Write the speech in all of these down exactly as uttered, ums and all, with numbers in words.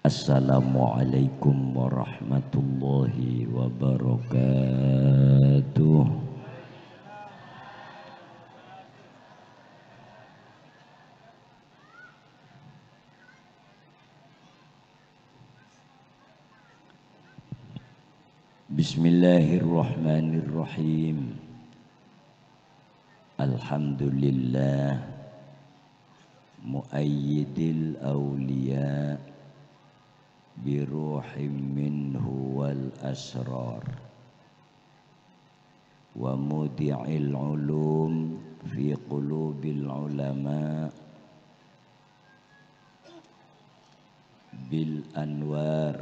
Assalamualaikum warahmatullahi wabarakatuh. Bismillahirrahmanirrahim. Alhamdulillah, muayyidil auliya bi ruhim minhu wal asrar, wa mudi'il ulum fi qulubil ulama bil anwar.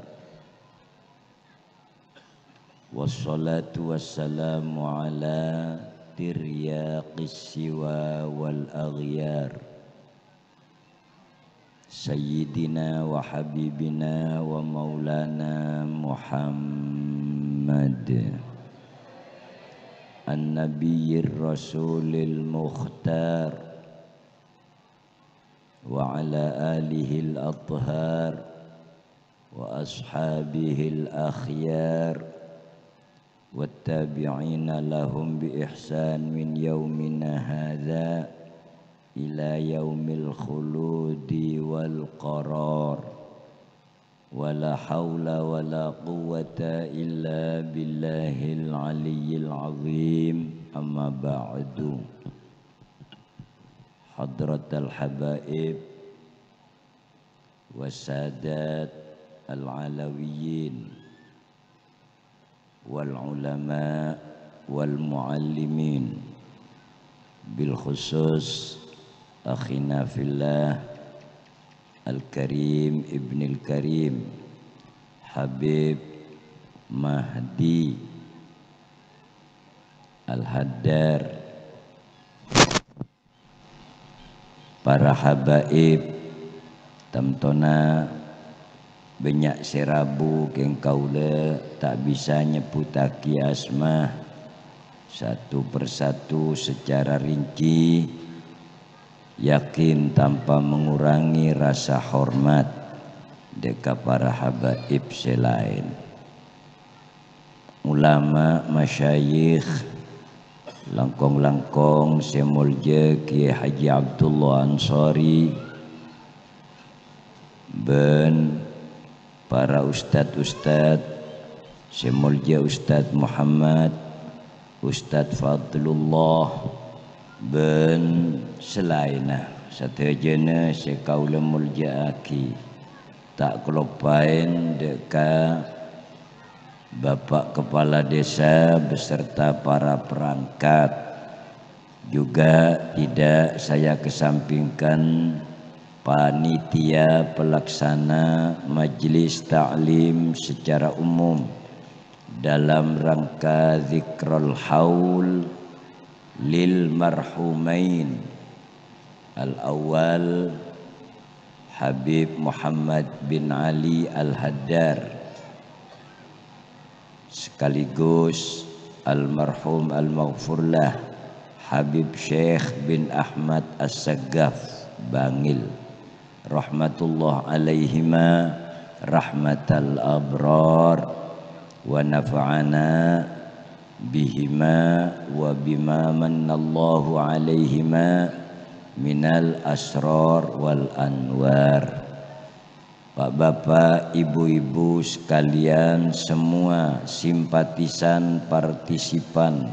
Wassalatu wassalamu ala tiryaqis siwa wal aghyar, sayyidina wa habibina wa maulana Muhammad, an-nabiyyir rasulil mukhtar, wa ala alihil athhar, wa ashabihil akhyar, wattabi'ina lahum bi ihsan min yaumina hadza ila yaumil khuludi wal qarar. Wa la haula wa la quwwata illa billahil aliyyil azim. Amma ba'du. Hadratal habaib wa sadat al-alawiyyin wal ulama wal muallimin, bil khusus akhina fillah Al-Karim Ibnil Karim, Habib Mahdi Al-Haddar, para habaib, tamtona bânnya' sè rabu kèng kaulâ ta' bisa nyebbhuttaghi asma satu persatu secara rinci, yakin tanpa mengurangi rasa hormat dâ' ka para habaib sè laèn. Ulama, masyayikh, langkong-langkong sè molja Kyai Haji Abdullah Ansori, bân para ustad-ustad sè molja Ustad Muhammad, Ustad Fadlullah, bân salaènna, sadhâjâna sè kaulâ molja'aghi. Ta' kaloppaèn dâ' ka Bapak Kepala Desa beserta para perangkat. Juga tidak saya kesampingkan panitia pelaksana majelis taklim secara umum dalam rangka Dzikrul Haul lil Marhumain Al-Awwal Habib Muhammad bin Ali Al-Haddar, sekaligus almarhum almaghfurlah Habib Syekh bin Ahmad As-Saggaf Bangil, rahmatullah alaihima rahmatal abrar, wa nafa'ana bihima wa bima mannallahu alaihima minal asrar wal anwar. Pak-bapak, ibu-ibu sekalian, semua simpatisan, partisipan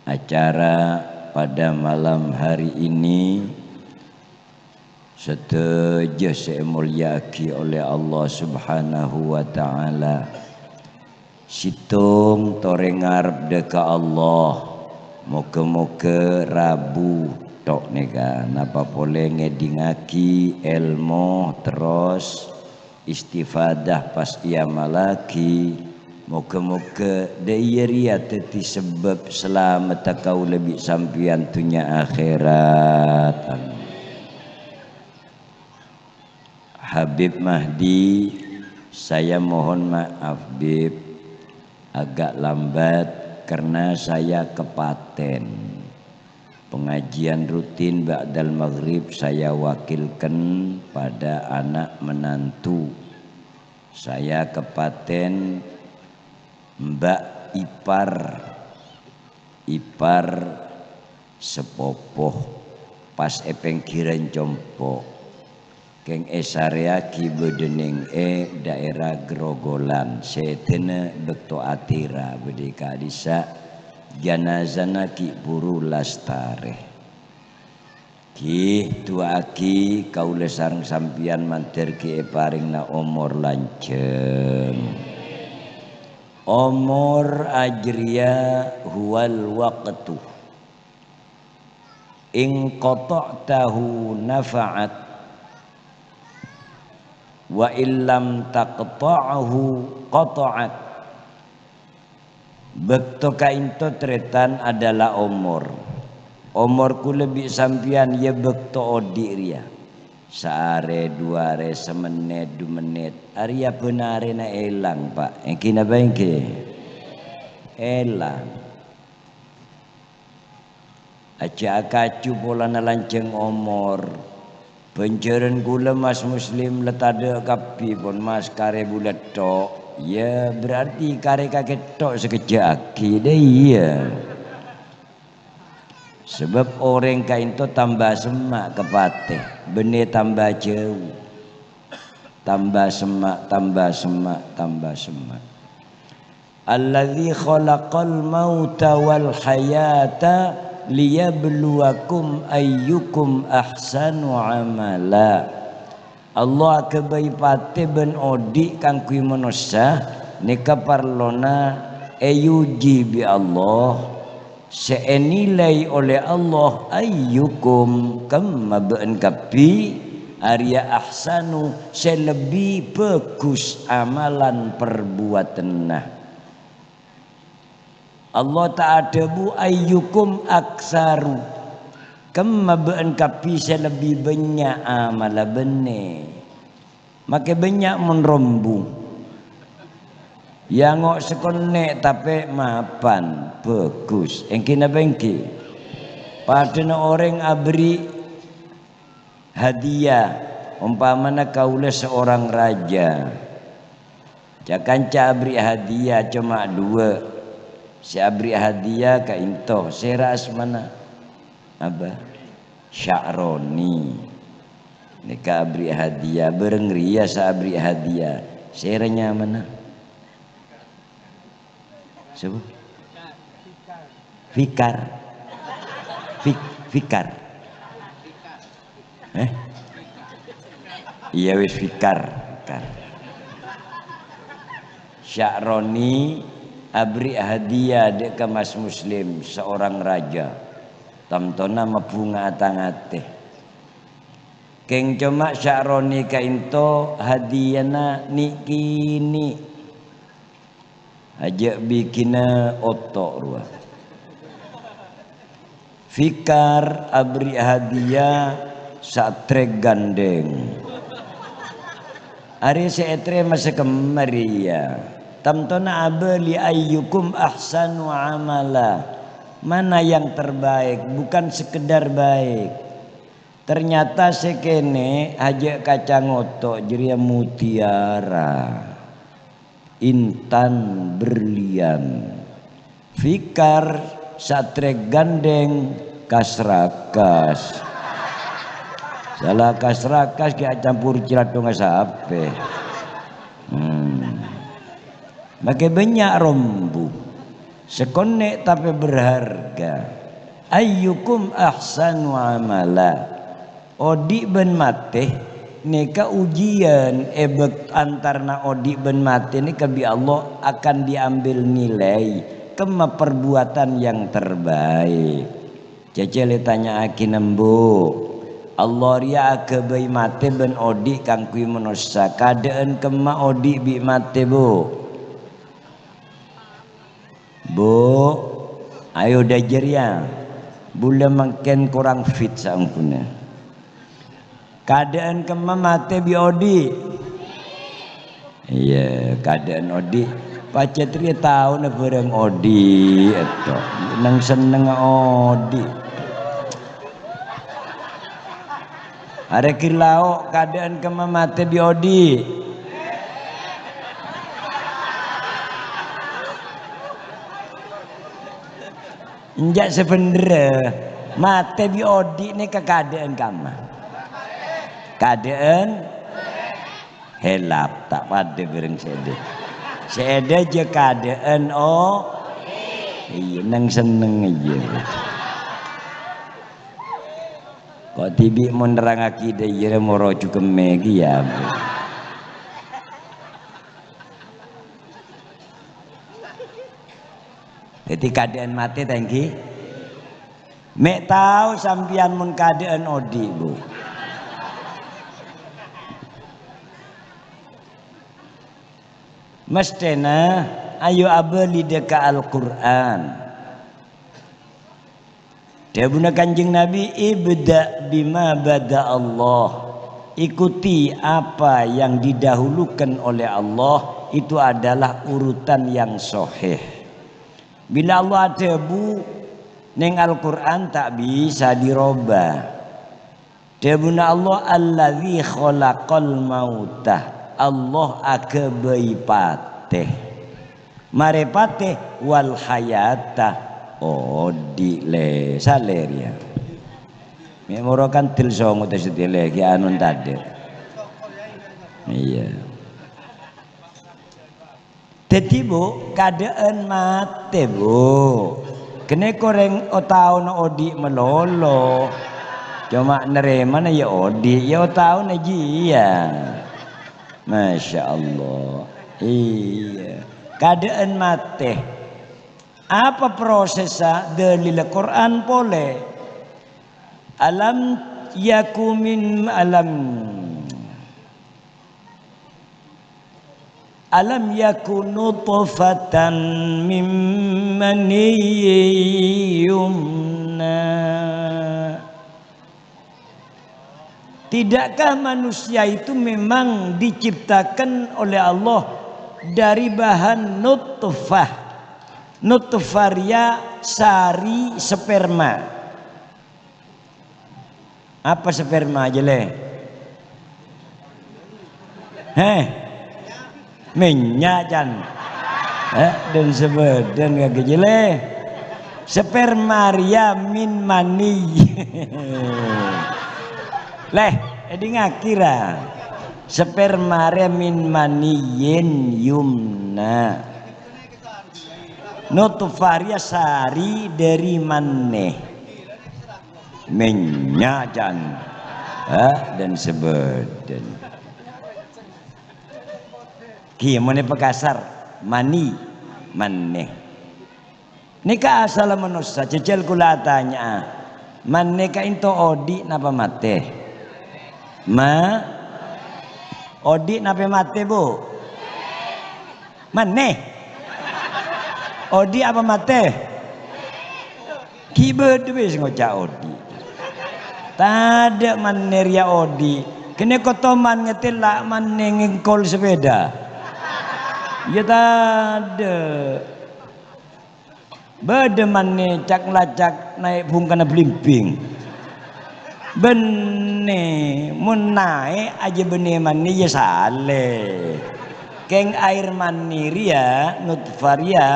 acara pada malam hari ini, sadhâjâ sè èmolja'aghi oleh Allah Subhanahu wa Ta'ala. Sèttong torè ngarep dâ' ka Allah, moghâ-moghâ rabu tok nèka napa polè ngèdingngaghi èlmo terros istifadah pas èamallaghi. Moghâ-moghâ dâ' iyâ rèya dhâddhi sabâb salameddhâ kaulâ bi' sampèyan dhunnya akhèrat. Amin. Habib Mahdi, saya mohon maaf, Bib, agak lambat karena saya kepatèn. Pengajian rutin ba'dal maghrib saya wakilkan pada anak menantu. Saya kepaten mbak ipar, ipar sepopo pas è pèngghirân compo'. Kèng èsarèyaghi bâdâ nèng è dhaèra Grogolan, sèdhâna bâkto atira bâdâ è ka'dhissa', janazana ghi' buru lastarè. Ghi, du'aaghi kaulâ sareng sampèyan mandhâr ghi' èparèngana omor lanjhâng. Omor ajriyâ huwal waqtu. In qata'tahu nafa'at, wa illam taqta'hu qata'at. Bâkto ka'dinto tarètan adalah omor. Omor kaulâ bi' sampèyan yâ bâkto odi' rèya. Saarè, duarè, samennèt, dumennèt. Arèya bân arèna èlang, Pa'. Èngghi napa èngghi? Èlang. Ajjhâ' akaju polana lanjhâng omor. Bânjhârân kaulâ Mas Muslim la tadâ' kabbhi pon, Mas, karè bulâ tho'. Yâ, berarti karè kakè tho' sè kejjhâ'aghi, dâ' iyâ. Sabâb orèng ka'dinto tamba semma' ka patè, bânnè tamba jhâu. Tamba semma', tamba semma', tamba semma'. Alladzi khalaqal mauta wal hayata liyabluwakum ayyukum ahsanu amala. Allah aghâbây patè bân odi' kaangghuy manossa, nèka parlona èuji bi' Allah. Sè ènilai olè Allah, ayyukum, kemma bâ'ân kabbhi, arèya ahsanu, sè lebbi bhâghus amalan parbuwâtânna. Allah ta' adhâbu, ayyukum aktsaru, kemma bâ'ân kabbhi sè lebbi bânnya' amalla, bânnè. Makè bânnya' mon rombu. Yâ, ngo' sakonnè' tapè mapan, bhâghus. Èngghi napa èngghi? Padâna orèng aberri' hadiah, ompamana kaulâ seorang raja. Ca-kanca aberri' hadiah coma duwâ'. Sè aberri' hadiah ka'dinto, sèra asmana? Abah Sya'roni. Nèka aberri' hadiah, bâreng rèya sè aberri' hadiah. Sèra nyamana? Sapa? Fikar. Fik-, Fikar. Eh? Iyâ wis, Fikar. Fikar. Sya'roni aberri' hadiah dâ' ka Mas Muslim, seorang raja. Tamtona mabhunga'a tang atè. Kèng coma Sya'roni ka'dinto hadiahna nè'-kènè'. Ajjhâ' bikina oto' rowa. Fikar aberri' hadiah satrè gandeng. Arè sè ètarèma sakemma rèya. Tamtona abâli ayyukum ahsanu amala. Mana yang terbaik, bukan sekedar baik. Ternyata sè kènè' ajjhâ' kaca ngoto' jârèya mutiara, intan, berlian. Fikar satrè gandeng kas-rakas. Sala kas-rakas ghi' acampor calathongnga sapè. Hmm. Makè bânnya' rombu. Sakonnè' tapè berharga. Ayyukum ahsanu amala. Odi' bân matè, nèka ujian è bâk-, antarana odi' bân matè nèka bi' Allah akan diambil nilai kemma perbuatan yang terbaik. Cècèlè tanya'aghi nembu. Allah rèya aghâbây matè bân odi' kaangghuy manossa. Kadâ'ân kemma odi' bi' matè, Bu? Bu, ayo dâjâr, yâ. Bulâ mangkèn korang fit saongghuna. Kadâ'ân kemma matè bi' odi'? Iyâ, kadâ'ân odi'. Pajhât rèya taona bhârâng odi', èto. Neng-sennengnga odi'. Arè ghi' lao' kadhâ'ân kemma matè bi' odi'. Enjâ' sabhendherra, matè bi' odi' nèka kadhâ'ân kemma? Kadhâ'ân Helap, ta' padâ bhâreng sè èdâ. Sè èdâ jhâ' kadhâ'ân, o. Iyâ, neng-senneng iyâ. Ko' dhibi' mon nerrangaghi dâ' iyâ moro jhugemmè kèya. Dhâddhi kadhâ'ân matè ta' ènggi? Mè' tao sampèyan mon kadhâ'ân odi', Bu. Mesthèna ayo abâli dâ' ka Al-Qur'an. Dhâbuna Kanjeng Nabi, "Ibda' bima bada Allah." Ikuti apa yang didahulukan oleh Allah, itu adalah urutan yang sahih. Bilâ Allah adhâbu neng Al-Qur'an, ta' bisa dirobâ. Dhâbuna Allah, "Allazi khalaqal mauta." Allah aghâbây patè. Marè patè, "Wal hayata." Odi', lè, salè rèya. Mè' moro kandel songo tè-satèlè ghi' anon tadâ'. Iyâ. Dhâddhi, Bu, kadhâ'ân matè, Bu. Ghânèka orèng otaona odi' malolo. Coma narèmana ya odi', ya otaona jiyâ. Masya Allah. Iyâ. Kadhâ'ân matè. Apa prosessa? Dalil Quran polè. Alam yaku min alam Alam yaku nutfatan min maniyyin yumna. Tidakkah manusia itu memang diciptakan oleh Allah dari bahan nutfah? Nutfah rèya sari sperma. Apa sperma jâlè? Heh? Mènnya', can. Eh, dân sabâdân kakè jâlè. Sperma rèya min mani. Lè, èdingngaghi, ra. Sperma rèya min maniyyin yumna. Nutfah rèya sari dâri manè. Mènnya', can. Ha, dân sabâdân. Ghi' mon èpakasar, mani, manè. Nèka asalla manossa, jhâjhâl kaulâ atanya'a. Manè ka'ènto odi' napa matè? Ma-, odi' napa matè, Bu? Manè. Odi' apa matè? Ghi' bâdâ bhâi sè ngoca' odi'. Tadâ' manè rèya odi'. Ghânèka toman ngatèla' manè ngèngkol sepeda. Iyâ tadâ'. Bâdâ manè cak-lacak naè' bhungkana blimbing. Bânnè, mon naè' ajâ bânnè manè, iyâ salè. Kèng aèr manè rèya, nutfah rèya,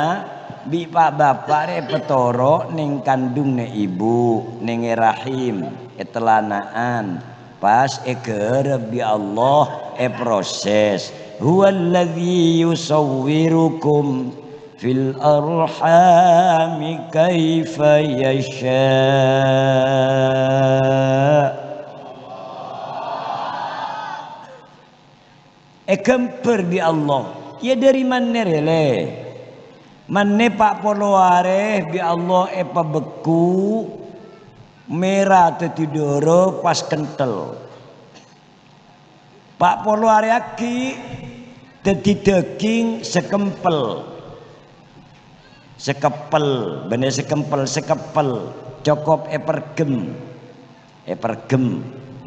bi' pa'-bapa' rè èpatoro' neng kandungnga ibu, neng è rahim, è telana'an. Pas èghârâp bi' Allah, èproses. "Huwallazi yusawwirukum fil arhami kaifa yasha." Èghâmbhâr bi' Allah, iyâ dâri manè rèya, lè. Manè pa' polo arè bi' Allah èpabekku, mèra dhâddhi dârâ pas kenthel. Pa' polo arè aghi' dhâddhi dâging sakempel. Sakempel, bânnè sakempel, sakempel, cokop èperghem. Èperghem,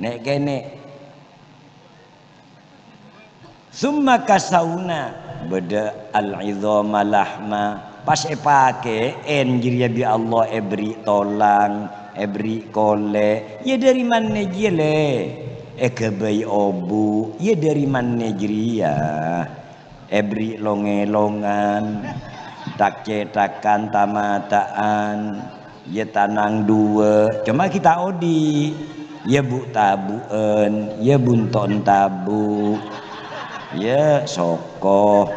nè'-kènè'. Summa kasauna, bâdâ al-'idhama lahma, pas èpakè'è jârèya bi' Allah èberri' tolang, èberri' kolè', iyâ dâri manè jiyâ, lè. èghâbây obu', iyâ dhâri manè jârèya. Èberri' long-èlongan, tak-cètakan, ta'-mata'an, iyâ tanang duwâ', coma ghi' ta' odi', iyâ bu'-tabu'ân, iyâ bunto'en tabu', iyâ soko.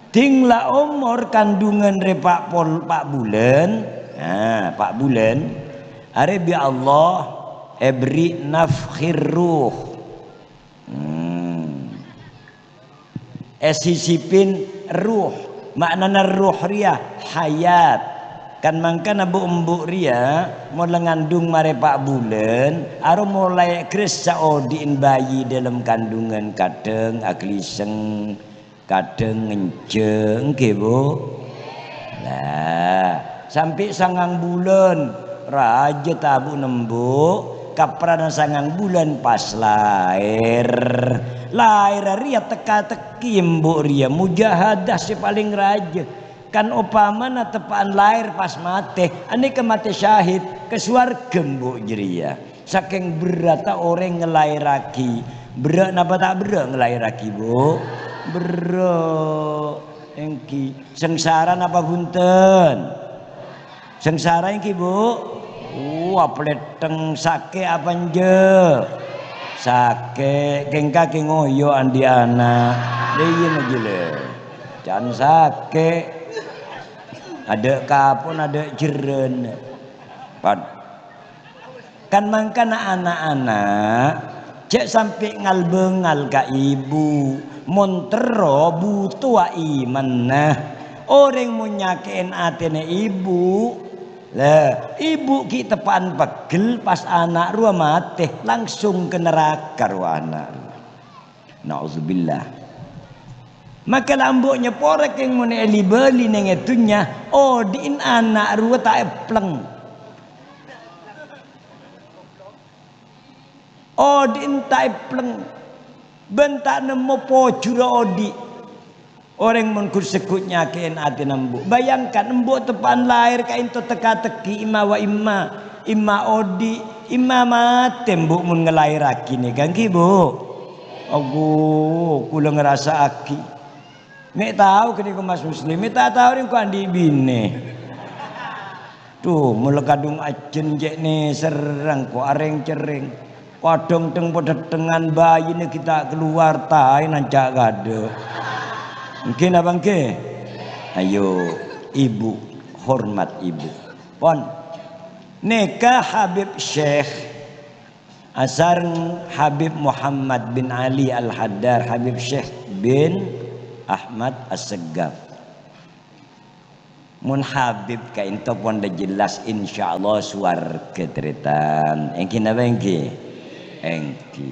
Ding la omor kandungan rè pa' pol-, pa' bulân, nah, pa' bulân, arè bi' Allah èberri' nafkhir ruh. Hmm. Èsisipin ruh, ma'nana ruh rèya hayat. Kan mangkana bu'-embu' rèya, mon la ngandung marè pa' bulân, aro molaè gressa odi'in bayi dâlem kandungan, kadhâng aglisseng, kadhâng ngenjhâng, èngghi, Bu? Lah, sampè' sangang bulân, rajâ tabu' nembu', kaprana sangang bulân pas laèr. Laèr rèya teka-teki embu' rèya, mujahadah sè palèng rajâ. Kan opamana teppa'an laèr pas matè, anèka matè syahid, ka sowarghâ embu' jârèya. Sakèng berrâtta orèng ngalaèrraghi. Berrâ' napa ta' berrâ' ngalaèrraghi, Bu? Berrâ'. Èngghi. Sangsara napa bhunten? Sangsara èngghi, Bu? Oh, apalètteng, sakè' apa enjâ'? Sakè', kèng kakè ngoyo andi' ana'. Lha iyâ, majâ lè. Can sakè'. Adâ' kapon, adâ' jhârân. Pad-, Kan mangkana ana'-ana', jhâ' sampè' ngal-bângal ka ibu, mon terro butowa imanna. Orèng mon nyakè'èn atèna ibu, la, ibu ghi' teppa'an peggel pas ana' rowa matè, langsung ka naraka rowa ana' rowa. Na'udzubillah. Maka la embu' nyapora kèng mon èli-bâli neng è dhunnya, odi'in ana' rowa ta' èpleng. Odi'in ta' èpleng, bân ta' nemmo pojhurra odi'. Orèng mon ghut-segghut nyakè'èn atèna embu'. Bayangkan, embu' teppa'an laèr ka'ènto teka-teki, "Imma wa imma, imma odi', imma matè embu' mon ngalaèrraghi nèka, èngghi, Bu?" Aduh, kaulâ ngarasa'aghi. Mè' tao ghânèka Mas Muslim, mè' ta' tao rèng ko' andi' binè. Duh, mola kadhung ajân cè' nèserrang ko' arèng-cerrèng. Kadhâng teng-padhâttengan bayina ghi' ta' kalowar, taè nanca' kadâ'. Èngghi napa èngghi? Ayo, ibu, hormat ibu. Pon. Nèka Habib Syekh asareng Habib Muhammad bin Ali Al-Haddar, Habib Syekh bin Ahmad As-Segaf. Mon Habib ka'ènto pon la jelas, insyaallah sowarga, tarètan. Èngghi napa èngghi? Èngghi.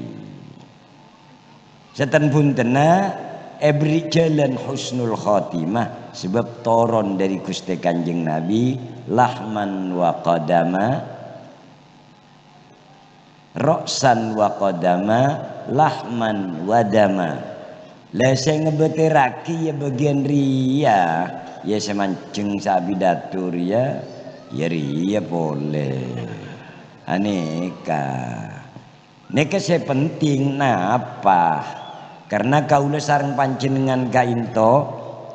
Sètan bhuntenna èberri' jhâlân husnul khotimah, sabâb toron dâri Ghustè Kanjeng Nabi, lahman wa qadama, ra'san wa qadama, lahman wa dama. La sè ngabâtèrraghi ya bâgiyân rèya, ya sè manjheng sè apidato rèya, ya rèya polè. Anèka. Nèka sè penting napa? Karna kaulâ sareng panjhennengngan ka'ènto,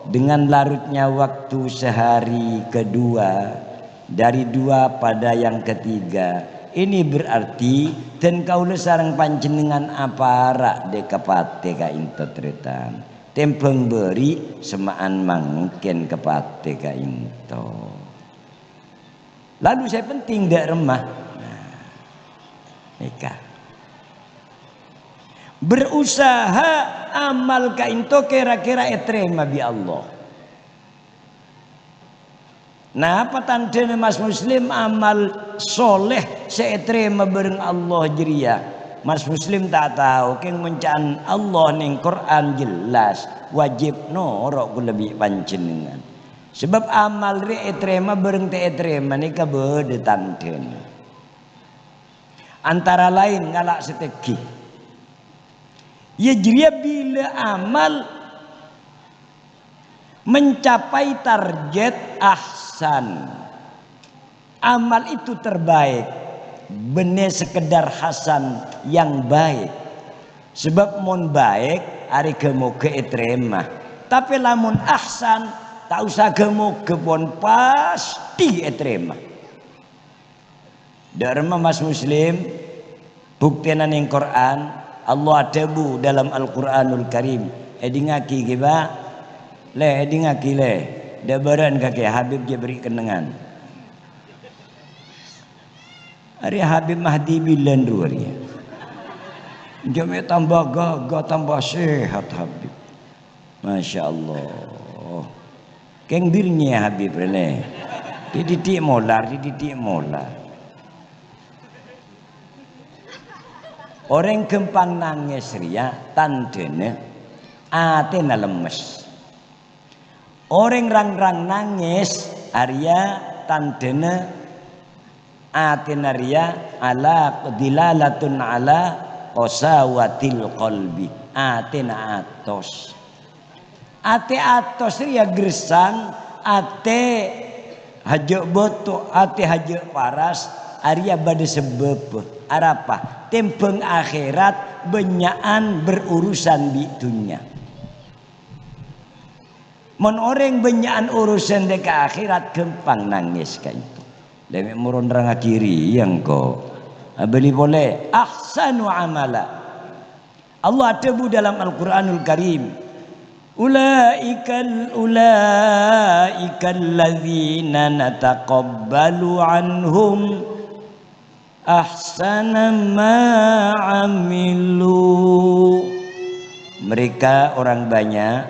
dengan larutnya waktu sehari kedua, dari dua pada yang ketiga, ini berarti dhân kaulâ sareng panjhennengngan apara' dâ' kapatè ka'ènto, tarètan. Tèmbhâng bâri' semma'an mangkèn kapatè ka'ènto. Lalu sè penting dâ' remma. Nah, nèka. Berusaha amal ka'ènto kèra-kèra ètarèma bi' Allah. Napa tandhâna Mas Muslim amal soleh sè ètarèma bhâreng Allah jârèya? Mas Muslim ta' tao, kèng mon ca'an Allah neng Qur'an jelas, wajib noro' kaulâ bi' panjhennengngan. Sabâb amal rè ètarèma bhâreng ta' ètarèma nèka bâdâ tandhâna. Antara lain ngala' satèngghi. Iyâ jârèya bilâ amal mencapai target ahsan. Amal itu terbaik, bânnè sekedar hasan yang baik. Sabâb mon bâèk, arè ghâ-moghâ ètarèma. Tapè lamon ahsan, ta' osa ghâ-moghâ pon, pastè ètarèma. Dâ' remma, Mas Muslim, buktèna neng Qur'an, Allah adhâbu dalam Al-Qur'anul Karim. Èdingngaghi, ghi, Pak. Lè, èdingngaghi, lè. Dâ' bârâ'ân kakè, Habib jhâ' bâri' kennengngan. Arè Habib Mahdi bilân rowa rèya. Jhâ' mè' tamba ghâghâ, tamba sehat Habib. Masya Allah. Kèng birnye Habib rèya. Dhi-dhidhi' molar, dhi-dhidhi' molar. Orèng ghâmpang nangès rèya tandhâna atèna lemmes. Orèng rang-rang nangès arèya tandhâna atèna rèya ala dilalatun ala qasawatil qalbi, atèna atos. Atè atos rèya gersang, atè hajâ' bâto, atè hajâ' paras, arèya bâdâ sabâbbhâ. Arapa? Tèmbhâng akhèrat bânnya'an berurusan bi' dhunnya. Mon orèng bânnya'an urusan dâ' ka akhèrat, ghâmpang nangès ka'dinto. Lè mè' moro nerrangngaghi rèya engko'. Abâli polè, ahsanu amala. Allah adhâbu dalam Al-Qur'anul Karim, "Ulaikal, ulaikal ladzina nataqabbalu anhum ahsana ma amilu." Mereka orang banyak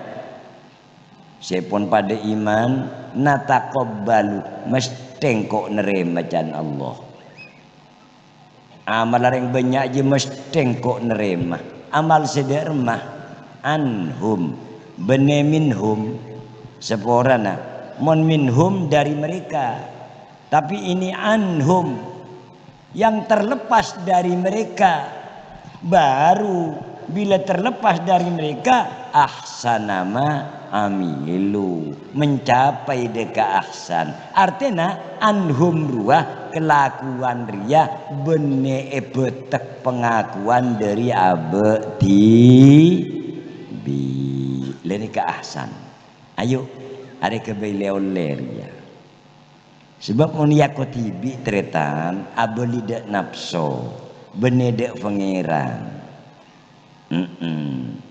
sè pon padâ iman, nataqabbalu, mesthè engko' narèma can Allah. Amal orèng bânnya' jiyâ mesthè engko' narèma. Amal sè dâ' remma, anhum, bânnè minhum, saporana. Mon minhum dari mereka, tapi ini anhum. Yang terlepas dari mereka, baru bila terlepas dari mereka, ahsana ma amilu, mencapai dâ' ka ahsan. Artèna, anhum rowa kalakowan rèya bânnè èbâtek pangakowan dâri abâ' dhibi'. Lè nèka ahsan. Ayo, arè ghâbây lè-ollè rèya. Sabâb mon èako dhibi', tarètan, abâli dâ' napso, bânnè dâ' Pangèran. Mm-mm.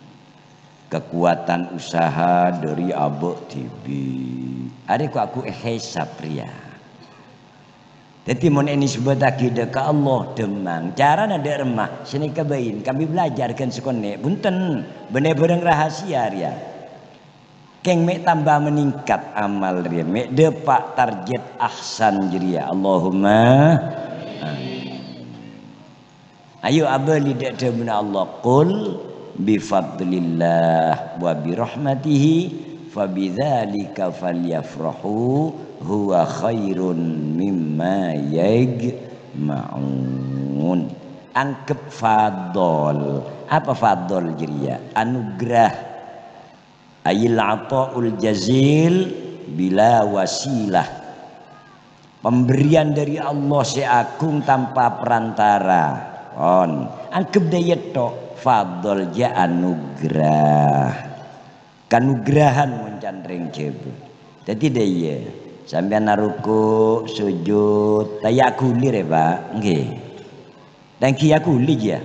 Kakowadhân usaha dâri abâ' dhibi'. Arè ko' aku èhèsab rèya. Dhâddhi, mon ènisbataghi dâ' ka Allah, dhâmmang. Carana dâ' remma, sanèka bâi, kabbhi belajar ghân sakonè'. Bhunten, bânnè bhârâng rahasia rèya. Kèng mè' tamba meningkat amal rèya, mè' dâpa' target ahsan jârèya. Allahumma amin. Ayo abâli dâ' dhâbuna Allah, "Qul bi fadlillah wa bi rahmatihi fa bidzalika falyafrahu huwa khairun mimma yajma'un." Anggep fadl. Apa fadl jârèya? Anugerah. Ayil ata'ul jazil bila wasilah. Pemberian dari Allah sè agung tanpa perantara. Pon. Anggep dâ' iyâ tok, fadl jâ anugerah. Kanugrahan mon can rèng Jhâbâ. Dhâddhi dâ' iyâ, sampèyan aruku', sujud, ta' èaghuli rè, Pak? Ngghi. Ta' èaghuli jâ.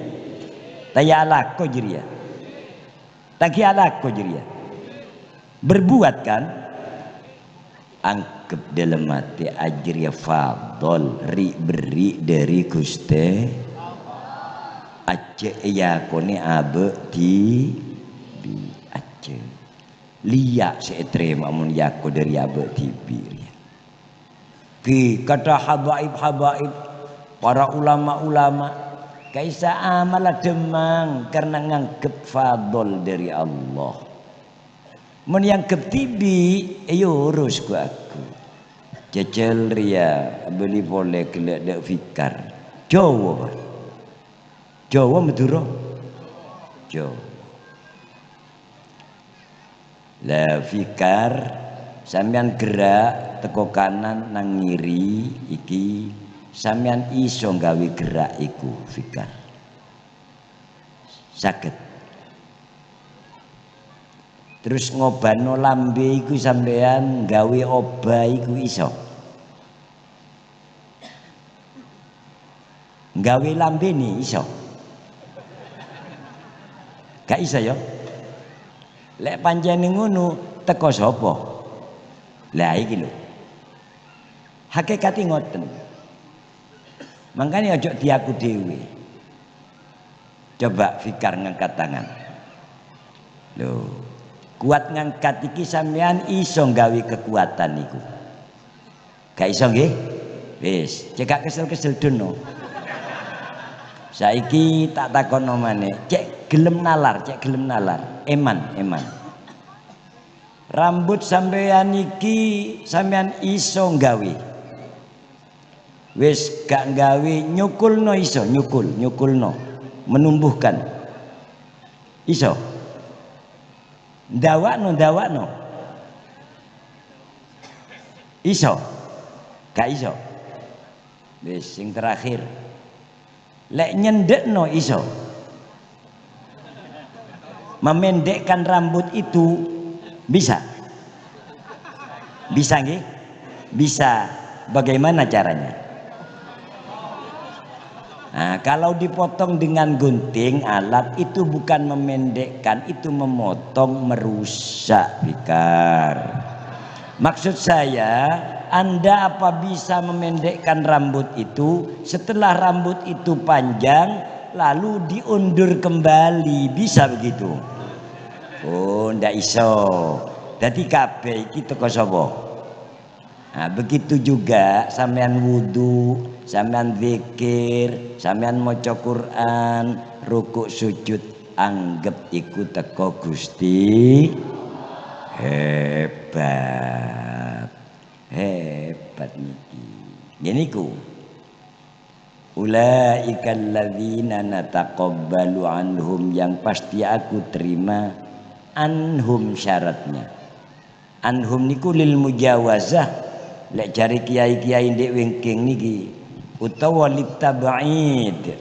Ta' èalako jârèya. Ta' èaghuli alako jârèya. Berbuat, kan? Anggep dâlem atè ajârèya fadl, ri'-berri' dâri Ghustè. Ajjhâ' èakonè abâ' dhibi', ajjhâ'. Lèya' sè ètarèma mon èako dâri abâ' dhibi' rèya. Ghi, kadhâ' habaib-habaib, para ulama-ulama, ka'issa' amalla dhâmmang karna nganggep fadl dâri Allah. Mon èanggep dhibi', èyorus ghu-aghu. Jhâjhâl rèya, bâli polè ghellâ' dâ' Fikar. Jhâbâ, Pak. Jhâbâ Madhurâ? Jhâbâ. La Fikar, sampèyan gherak tako kanan nang ngèrè iki, sampèyan iso nggawè gherak iku, Fikar. Saged. Terus ngobâno lambè iku sampèyan, gawè obâ iku iso. Gawè lambèna iso. Gak iso, ya? Lek pancen ngono, teko sapa? Lah, iki lho. Hakikate ngoten. Mangkane ojo diaku dhewe. Coba Fikar ngangkat tangan. Lho, kuat ngangkat iki sampeyan iso nggawe kekuatan niku. Gak iso nggih? Wis, cekak kesel-kesel dono. Saiki tak takono maneh, cek gelem nalar, cek gelem nalar. Eman, eman. Rambut sampeyan iki sampeyan iso nggawe. Wis gak nggawe, nyukulno iso, nyukul, nyukulno. Menumbuhkan. Iso. Ndawakno, ndawakno. Iso. Gak iso. Wis, sing terakhir. Lek nyendekno iso. Memendekkan rambut itu bisa. Bisa nggih? Bisa. Bagaimana caranya? Nah, kalau dipotong dengan gunting, alat, itu bukan memendekkan, itu memotong, merusak, Fikar. Maksud saya, Anda apa bisa memendekkan rambut itu, setelah rambut itu panjang, lalu diundur kembali, bisa begitu? Oh, ndak iso. Dadi kabeh iki teko sapa? Nah, begitu juga sampeyan wudu, sampeyan zikir, sampeyan maca Quran, ruku' sujud, anggep iku teko Gusti. Hebat. Hebat niki. Ngene iku. "Ulaikal ladzina nataqabbalu anhum," yang pasti aku terima, anhum syaratnya. Anhum niku lil mujawazah, lek jari kiai-kiai ndek wengking niki, utawa litab'id.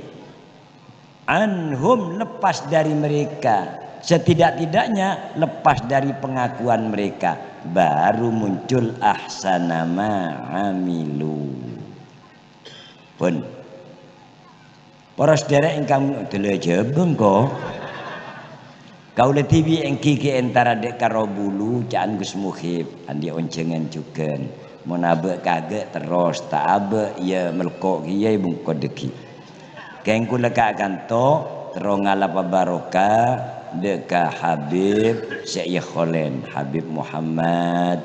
Anhum, lepas dari mereka, setidak-tidaknya lepas dari pengakuan mereka, baru muncul ahsana ma amilu. Pun. Para sadhârâ ingkang dela jabeng ko. Kaula dhibi' enggi ghi' entara dek karo bulu ca'an Gus Muhib, andi' onjhângan jhughân. Mon abâ' kagâ' terros, ta' abâ' ya melko' kèya bungko dhâggi'. Kèng kaula ka kanto, terro ngalapa barokah dek ka Habib Syekh Kholen, Habib Muhammad,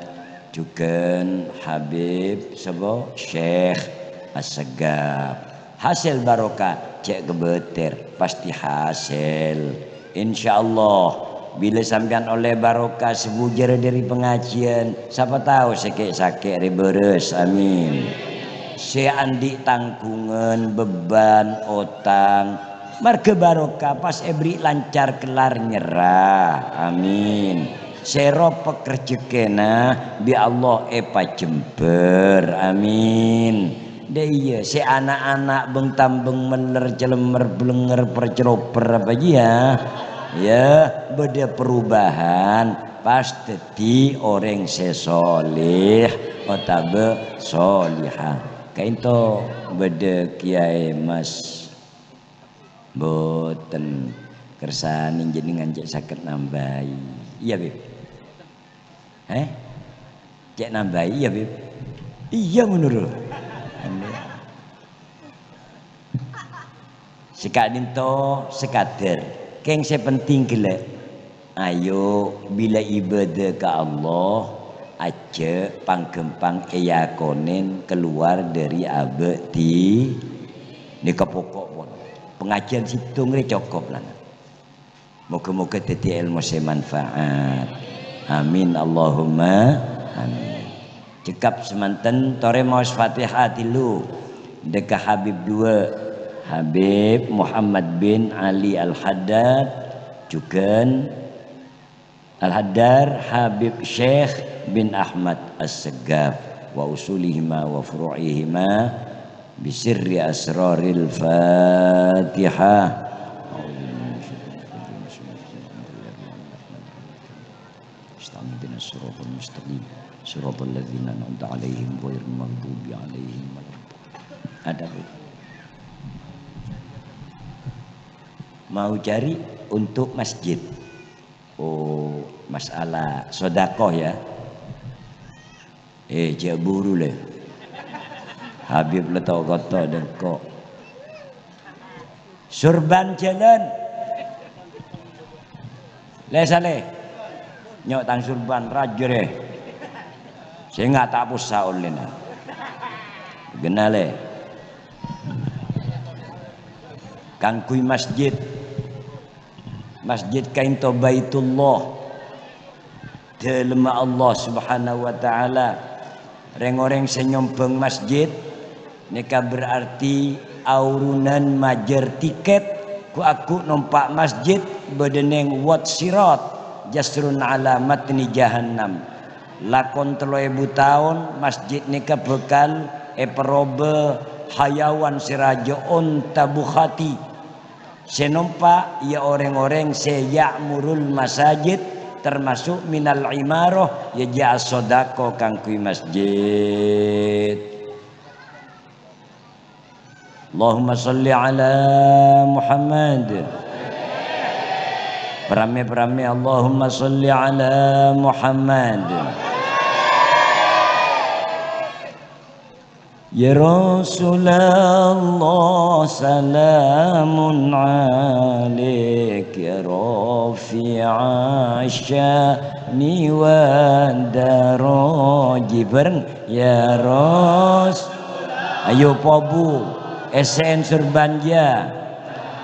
jhughân Habib sapa? Syekh Assegaf. Hasil barokah, cè' kebâter, pasti hasil. Insyaallah, bilâ sampèyan ollè barokah sabujârâ dhâri pangajiân, sapa tao sè kè'-sakè' rè bârâs. Amin. Sè andi' tanggungan, beban, otang, marghâ barokah pas èberri' lancar kellar nyerra. Amin. Sè ropek rejhekkèna bi' Allah èpajembhâr. Amin. Dâ' iyâ, sè ana'-ana' beng-tambeng meller, celemmer, blenger, perceloper apa jiyâ? Ya, bâdâ perubahan, pas dhâddhi orèng sè sholèh otabâ sholèhah. Kaènto bâdâ Kèyaè Mas. Mboten kersane jenengan cek saged nambahi. Iya, Bib? Eh? Cek nambahi, iya, Bib? Iya, ngono ro. Saka'dinto sakadar. Keng sè penting gella'. Ayo, bilâ ibadah ka Allah, ajjhâ' pangghâmpang èakonen kalowar dhâri abâ' di-, nèka pokok pon. Pangajiân sèttong rè cokop la. Moga-moga dhâddhi èlmo sè manfaat. Amin, Allahumma amin. Cekap semanten, torè maos Fatihah dhillu. Dâ' ka Habib dua, Habib Muhammad bin Ali Al-Haddad, jhughân Al-Haddar Habib Syekh bin Ahmad As-Segaf, wa usulihima wa furu'ihima, bisirri asraril Fatihah. Shiratal mustaqim. Shiratal ladzina an'amta 'alaihim ghairil maghdubi 'alaihim waladdallin. Adapun mau cari untuk masjid. Oh, masalah sodakoh ya. Eh, jhâ' buru lè. Habib lè to-koto dengko. Surban jhâlân. Lè salè. Nyok tang surban rajâ rè. Sènga' ta' possa ollèna. Ghenna lè. Kaangghuy masjid. Masjid kaènto Baitullah. Dâlemma Allah Subhanahu wa Ta'ala. Rèng-orèng sè nyombhâng masjid nèka berarti aurunan majâr tikèt ghu'-agghu' nompa' masjid bâdâ neng Wad Sirat, jasrun ala matni jahannam. Lakon tello èbu taon masjid nèka bhâkal èparobâ hayawan sè rajâ onta bukhati. Sè nompa' iyâ orèng-orèng sè ya'murul masajid, termasuk minal imaroh, iyâ jhâ' asodako kaangghuy masjid. Allahumma shalli ala Muhammad. Parame-parame, Allahumma shalli ala Muhammad. Ya Rasulullah, salamun alaik, ya rafi'asy syani wad daraji. Bareng, ya Ras-, ayo pobu, S N Surbanja.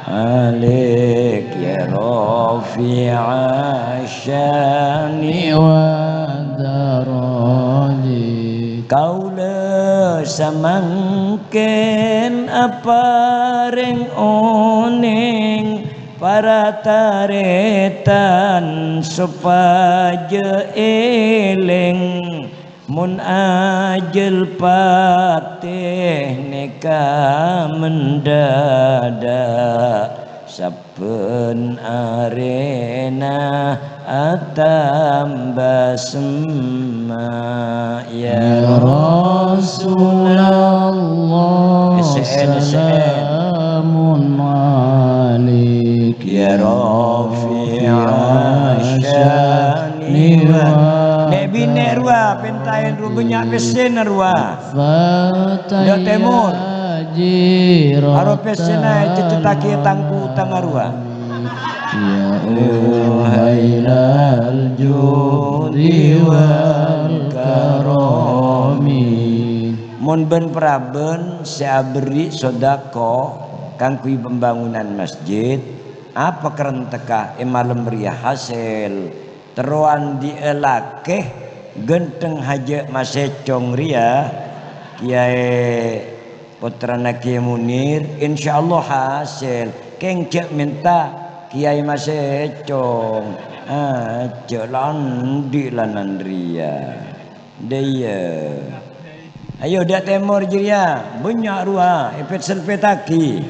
Alaik ya rafi'asy syani wad daraji. Kaula samangken apareng oneng para taretan sopaja eleng. Mon ajal patè nèka mendadak, sabbhân arèna atamba semma'. Ya Rasulullah, S N, S N. Salamun alaik, ya rafi'asy syani wa. Nè' binè' rowa, pèntaèn rowa, bânnya' pèssèna rowa. Dâ' tèmor. Aro pèssèna ècècèttaghi tang-kutang arowa. Ya uhailal judi wal karami. Mon bân-parabân sè aberri' sodako kaangghuy pembangunan masjid, apa karentekka è malem rèya hasèl? Terro andi'â lakè ghântheng hajâ masècong rèya, Kèyaè pottrana Kèyaè Munir, insyaallah hasèl. Kèng jhâ' mènta Kèyaè masècong. Ah, jhâ' la andi' la nan rèya. Dâ' iyâ. Ayo, dâ' tèmor jârèya, bânnya' rowa, èpèt-sèlpèttaghi.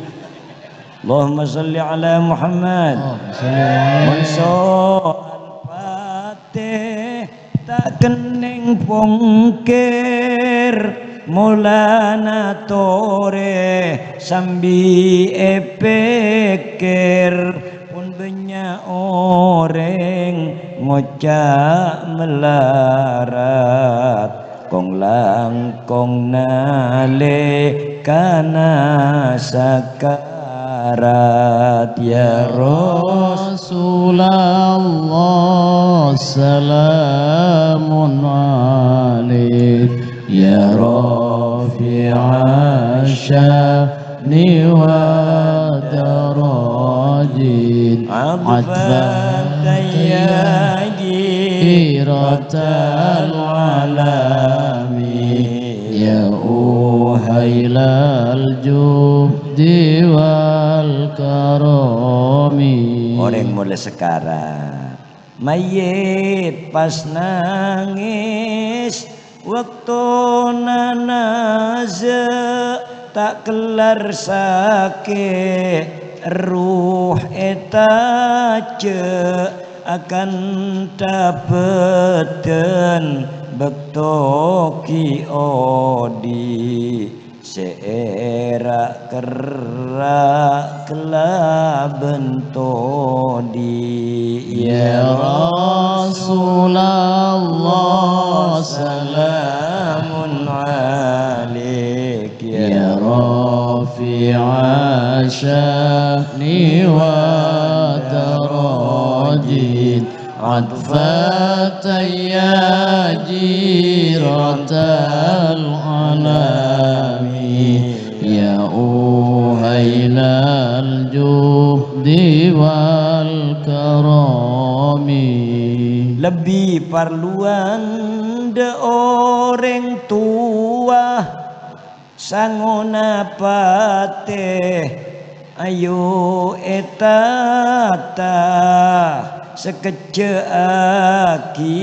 Allahumma shalli ala Muhammad. Allahumma shalli ala Muhammad. Mon so al-Fatihah ta' kennèng pongkèr, molana torè sambi èpèkkèr. Pon bânnya' orèng ngoca' malarat, kong-langkong nalèkana sakarat. Ya Rasulullah, salamun alaik, ya rafi'asy syani wad daraji. Atfan tayyaji ratal alami. Ya uhailal judi wal karami. Orèng molè sakarat. Mayyit pas nangès, waktona naza' ta' kellar sakè', erruh ètajâ'. Akantha bâdân bâkto ghi' odi', sè èra'-kerra' kalabân todi'. Ya Rasulullah, salamun alaik, ya rafi'a sya'ni wa darajat. Atfatan ya jiratal alami, ya uhailal judi wal karami. Lebbi parlowan dâ' orèng towa, sangona patè, ayo ètata, sakejjhâ'aghi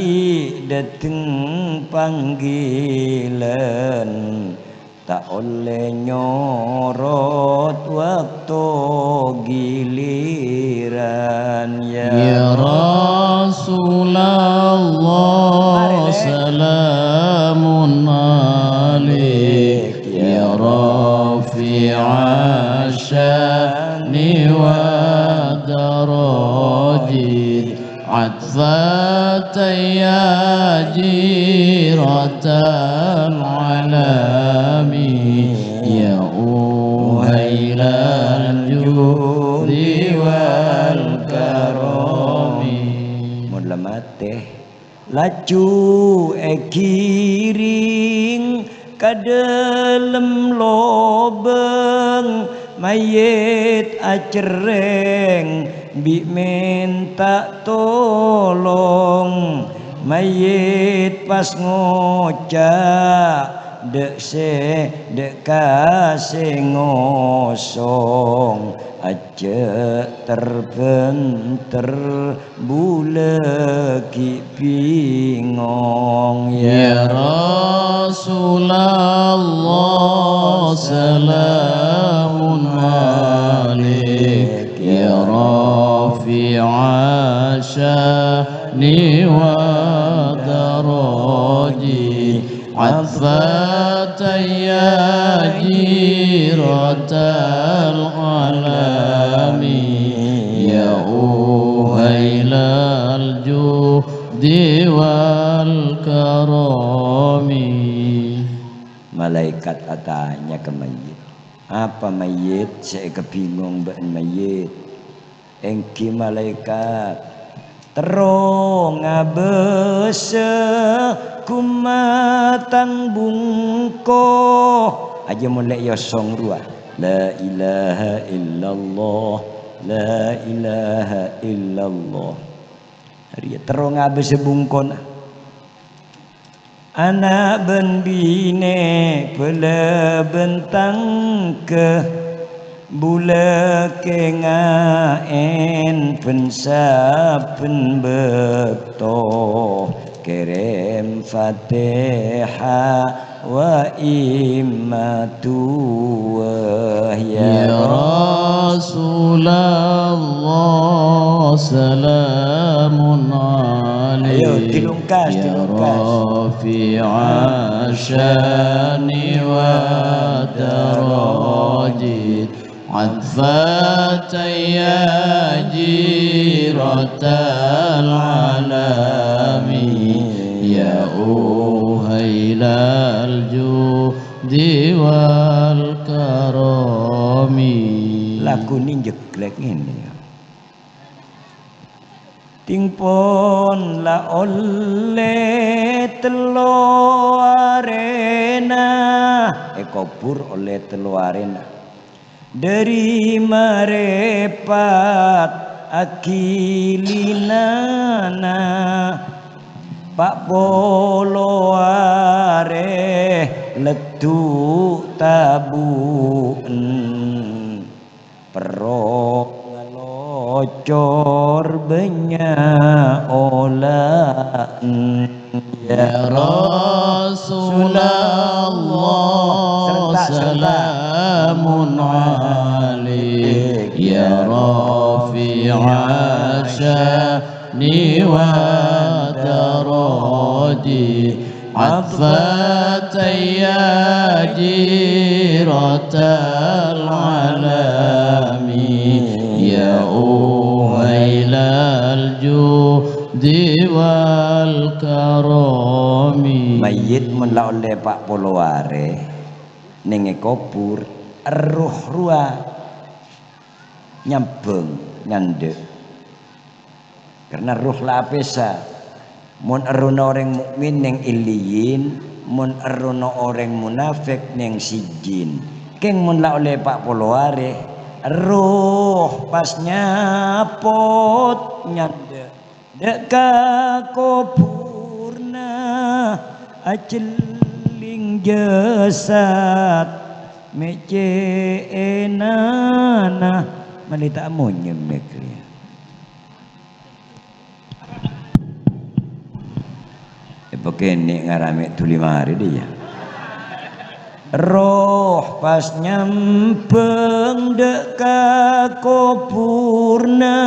dâteng panggilan, ta' ollè nyorot wak- to giliran, ya Rasulullah, salamun alaik, ya rafi'a sya'ni wa darajat. Atfatan ya jiratal alami, ya uhailal judi wal karami. Mon la matè, laju èghiring ka dâlem lobâng, mayyit acerrèng bi' mènta tolong. Mayyit pas ngoca', dâ' sè, dâ' ka sè ngosong, ajjhâ' ter-bhânter, bulâ ghi' bingong. Ya Rasulullah, salamun alaik, ya rafi'a sya'ni wa darajat. Atfatan ya jiratal alami, ya uhailal judi wal karami. Malaèkat atanya ka mayyit, "Apa mayyit sè èkabingong bâ'na mayyit?" Èngghi malaèkat, "Terro ngabâsa gumma tang bungko." Ajjhâ' molè èosong rowa. La ilaha illallah, la ilaha illallah. Arèya terro ngabâsa bungkona. Ana' bân binè, bhâlâ bân tangghâ, bulâ kènga'èn bân sabbhân bâkto, kèrèm Fatihah wa imma du'a. Ya Rasulullah, salamun alaik. Ayo, dilungkas, ya dilungkas. Rafi'a sya'ni wa darajat. Atfatan ya jiratal alami, ya uhailal judi wal karami. Laguna njeglek ngene, ya. Ting pon la olle tello arena, èkobhur olle tello arena. Dhâri marèpat agilinana, pa' polo arè leddhu' tabu'en. Perro ngalocor bânnya' ola'en. Ya Rasulullah, serentak, serentak. Salamun alaik, ya rafi'a sya'ni والدرج عطفة يا جيرة العلم يا أهيل الجود والكرم. Mayyit mon la ollè pa' polo arè neng è kobhur, erroh rowa nyambhâng nganḍhâ'. Karna erroh la apèsa. Mon errohna orèng mukmin neng Illiyin, mon errohna orèng munafik neng Sijjin. Kèng mon la ollè pa' polo arè, erroh pas nyapot nyanḍhâ'. Ḍâ' ka kobhurna ajhelling jasad mè' cè' ènana. Malè ta' monyèm mè' kèya. Èpakènè' ngaramè' dhuli marè ḍiyâ. Roh pas nyambhâng ḍâ' ka kobhurna,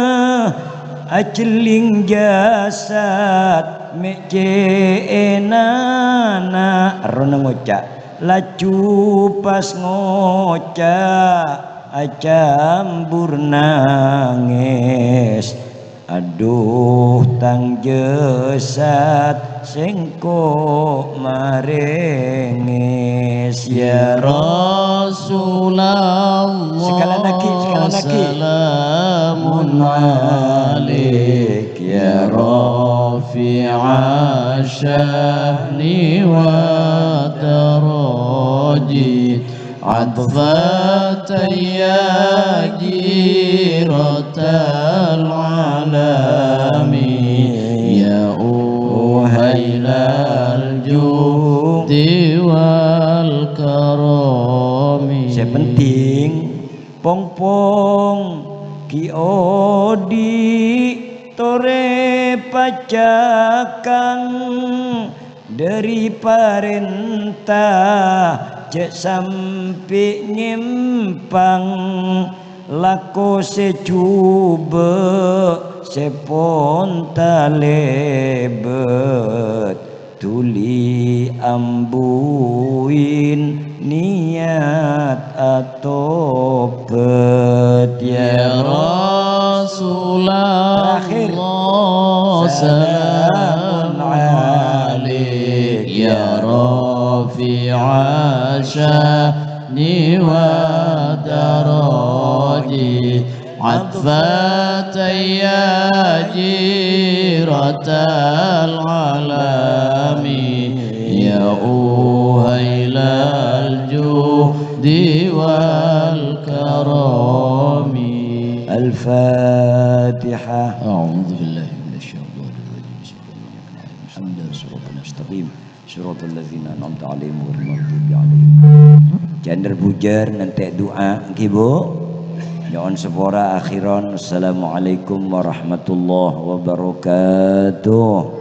ajhelling jasad mè' cè' ènana. Errohna ngoca', laju pas ngoca', acambhur nangès. Aduh, tang jasad sèngko' marèngès, ya Rasulullah. Sekali lagi, sekali lagi. Salamun alaik, ya rafi'a sya'ni wa daraji. عطفة يا جيرة العالم، يا أهيل الجود والكرم. Sè penting, pong-pong ghi' oḍi' torè pacakang ḍâri parènta, jhâ' sampè' nyèmpang, lako sè jhubâ' sè pon talèbât, dhuli ambuin niyat atobhât, ya Rasulullah. Terakhir. Salamun alaik, ya rafi'a sya'ni wa daraji. عطفة يا جيرة العالم، يا أهيل الجود والكرم. الفاتحة. أعوذ بالله من الشيطان الرجيم. بسم الله الرحمن الرحيم. الحمد لله رب العالمين. صراط الذين أنعمت عليهم غير المغضوب عليهم. Jhâ' bhujâr, ngèntè' du'a, èngghi, Bu. Nyo'on sapora, akhiran. Assalamualaikum warahmatullahi wabarakatuh.